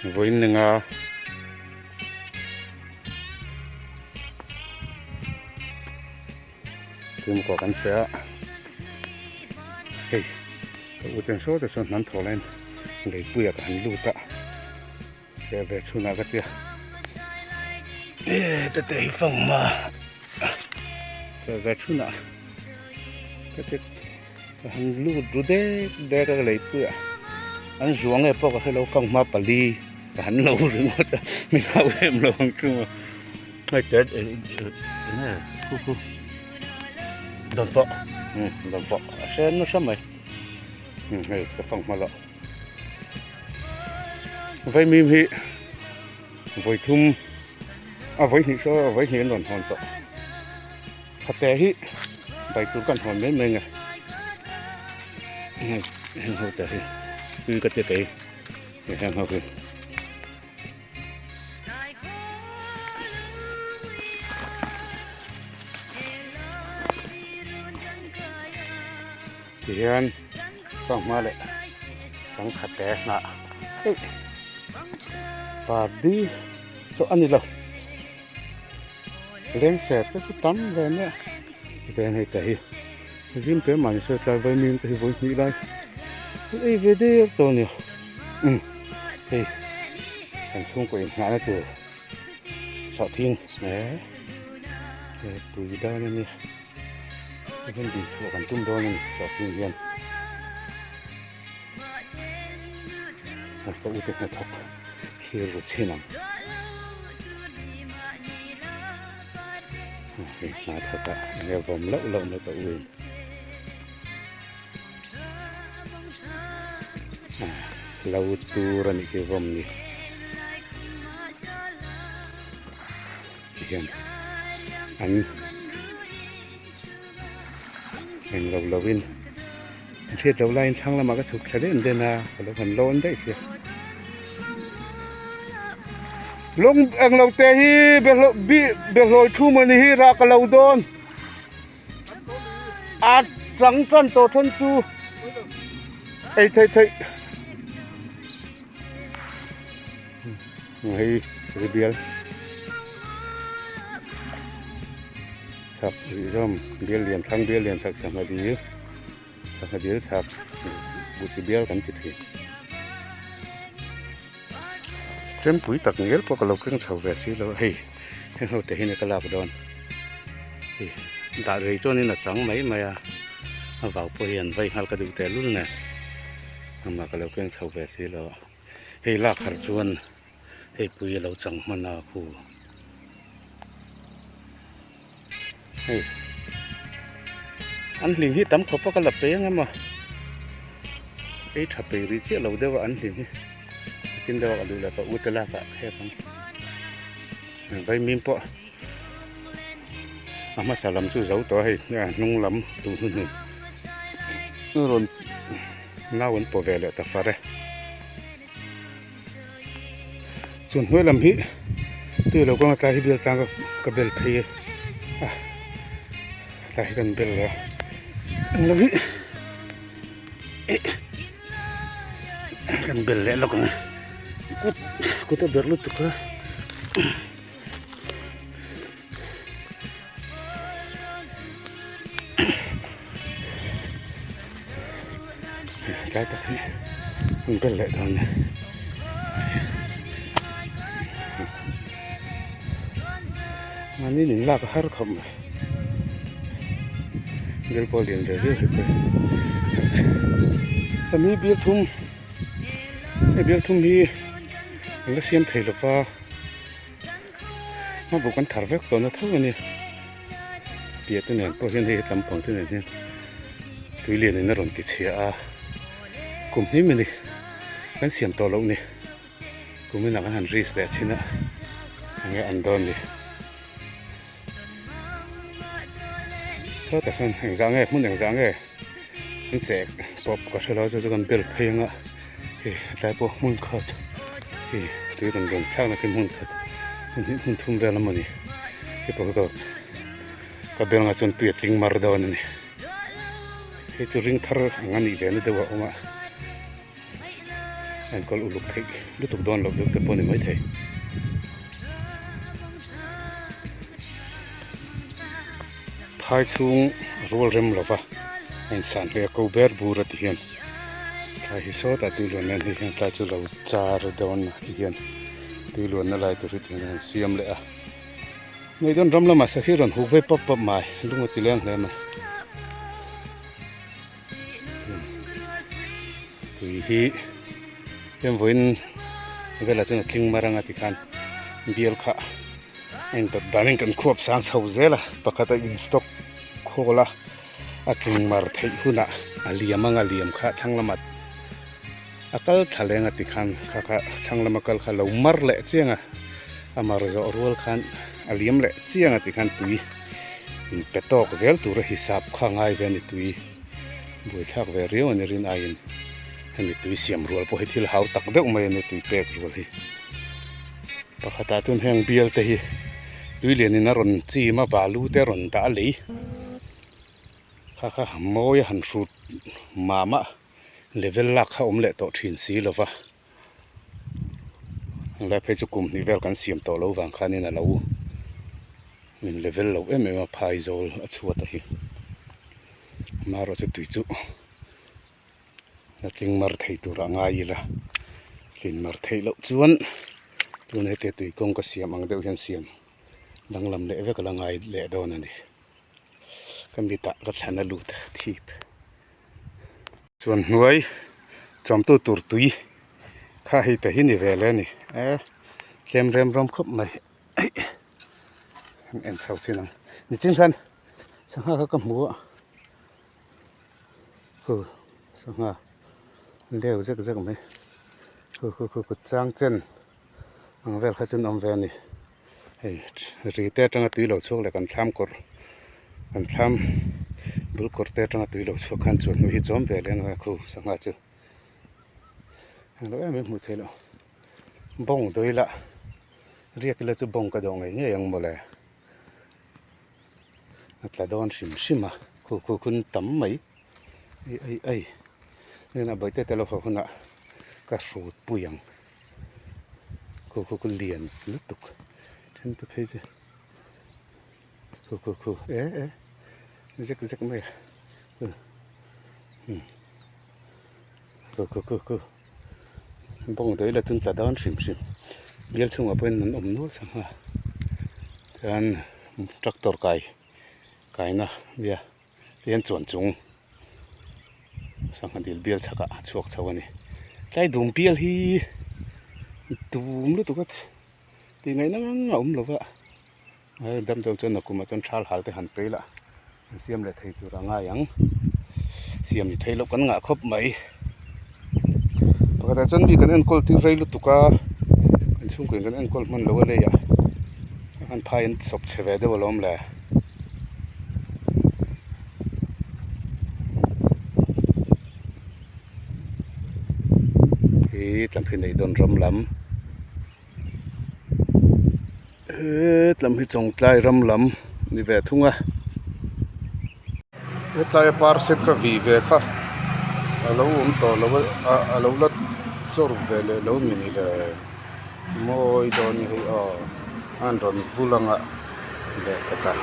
Vawiin ninga Chhungkaw kan feh a, hei ka u ten saw te chuan hnam thaw laiin leipuiah ka han lut a, feh ve chhunah ka tia e tete hi fang hma feh ve chhunah ka ti ka han lut ru dek dek a leipuiah an zuang nge pawh ka hrelo fang hma pali ka han lo ringawt a min hau em lo ang chu maw. Hei te enge khu khu dawnfawh umm dawnfawh a hren nasa mai umm hei ka fang hma loh vaimim hi vawi thum a vawi hnih saw vawi hnih an rawn hawn tawh khate hi bai tur kan hawn mai mai nge hei heng ho te hi tui ka ti kei heng ho hi. Tihian fanghma leh changkhat te hnah eih pardi chu a ni lo lengser te chu tam ve mai a tihian hei te hi zim te mahni sawi tlai vaimim te hi vawi hnih lai an ei ve der tawh a ni umm hei kan chhungkaw inhnahna tur sawhthing eh he pui dan a nia hei hian din chhuah kan tum dawn a ni sawhthing hian ka ute hnathawk thlir ru chhin ang. Hei hna thawk a enge vawm loh loh mai ka uin lo tur a nih khi vawm ni tihian an eng lo lo in an hriat loh laiin thlang lamah ka chhuk thla den den a ka lo han lawn daih sia lung eng lo te hi bawlhhlawh bi bawlhhlawh thu mawni hi rah ka lo dawn a chang tan tawh then chu ei theih theih hei ribial. Chhak rih zawm bial lian thlang bial lian chhak sangha dil sangha dil chhak buhchi bial kan ti thin. Chempui tak ngial pawh ka lo keng chho ve si lo a hei heng ho te hi ka lak dawn hei dah rei chuanin a chang mai mai a a vau pawh hi an vai nghal ka duh tehlul nen amah ka lo keng chho ve si lo a hei lak har chuan. Hei pui a lo chang hman a khu. Hei an hling hi tam khawp a ka la peng em a ei tha pei rih chiah lo deuh a an hling hi tin deuh a ka duh leh ka u te lak ah khek ang vaimim pawh a hmasa lam chu zo tawh a hei hnung lam duh hnuhnun rawn nau an paw ve leh ta far e. Chuan hnuai lam hi tui lo kawng a tlai hi bial tlang ka bel phei a tlai hi kan bel leh a eng lo hi kan bel leh lawk ang kut kut a ber lutuk a. Tlai tak hi an bel leh dawn a mahni in lak a har khawp mai bial pawh lian ve viau hek mai chuan hi bial thum hei bial thum hi an la siam thei lova. Hmabuk an thar vek tawh na tho a ni piah te nen pawh hian hei he lampang te nen hian tui lian in a rawn ti chhia a kum hlim a ni kan siam tawh loh ni kum inah kan han risk leh chin a enge an dawn ni sawtah sawn engzah nge hmun engzah nge an cheh pawp ka hre lo chu chu kan bel phei anga hei tlai pawh hmun khat hei tui rawn rawn thlakna khi hmun khat hmun hnih hmun thum vel a mawni hei pawh hi ka ka bel anga chuan tui a tling mar dawn a ni hei chu ring thar ang a nih ve na deuh a awm a. Enkawl uluk theih lutuk dawn loh deuh te pawh a ni maithei. Phai chhung rual rem lova a insan hle a, ko ber bur a ti hian tlai hi sawtah tui luan nen hei hian tlai chu lo char dawn a ti hian tui luanna lai tur hi ti hian a han siam leh a. Nei dawn ram lamah sakhi rawn huk ve pap pap mai lung a ti leng hle mai. Tui hi heng vawiin velah chuan a tling mar anga tikhan bial kha a intawt danin kan khuap sang chho zel a pakhat a in stock khawl a a tling mar theih hunah a liam anga liam kha thlang lamah a kal thla leng a tikhan kha kha thlang lama kal kha lo mar leh chiang a a mar zawh rual khan a liam leh chiang a tikhan tui. Inpe tawk zel tura hisap kha ngai ve a ni tui buaithlak ve riau a ni rin aiin hemi tui siam rual pawh hi thil hau tak deuh mai a ni tui pek rual hi. Pakhatah chuan heng bial te hi tui lianin a rawn chim a balu te a rawn dah a lei kha kha mawi a han hrut mah mah level lak kha awm leh tawh thin si lova helai phei chu kum hnih vel kan siam tawh lo vang khanin a lo min level lo em em a phai zawl a chhuat a hi amaherawh chu tui chu la tling mar thei tur a ngai ila tlin mar theih loh chuan tuna hetiang tui kawng ka siam ang deuh hian siam danglam leh vek a la ngai leh dawn a ni ka mitah ka thlan a lut thip. Chuan hnuai chawmtu tur tui kha hei te hi ni ve le a ni e tlem rem rawm khawp mai eih an en chho chin ang nichin khan sangha kha ka hmu a hu sangha deuh zek zek mai khu khu khu kut chang chen ang vel kha chuan awm ve a ni hei ri te atanga tui lo chhuak leh kan thlam kawr kan thlam bul kawr te atanga tui lo chhuak khan chuan hnuh hi chawm ve leh ang a khu sangha chu englo em em hmuh theih loh bawng dawi lah riak ila chu bawng ka dawh ngei ngei ang mawle a tla dawn hrim hrim a khu khu khun tam mai ei ei ei hnenah bawihte te lo haw hunah ka hrut pui ang. Khu khu khu lian lutuk then te phei chu khu khu khu e e zek zek mai a khu khu khu khu bawng dawi la chun tla dawn hrim hrim bial chhungah pawhin an awm nual sangha chuan tractor kai kaina nia tihian chuan chung sangha dil bial chhakah a chhuak chho a ni tlai dum bial hi dum lutuk a tih ngaihna ngang a awm lo va hei damdawi chuan nakumah chuan thal hal te han pei la an siam leh thei tur a ngai ang siam ni thei loh kan ngah khawp mai pakhatah chuan mi kan enkawl tir rei lutuk a kan chhungkaw in kan enkawl hman lo a leiah an phai an sawp chhe ve deuh alawm le. Hi tlam hi neih dawn ram lam he tlam hi chawngtlai ram lam ni ve thung a hetlai a par sen kha vi ve kha a lo awm tawh lo a a lo la chawr ve leh lo mi ni le mawi dawn hi hei aw an rawn vul ang a. leh pek a.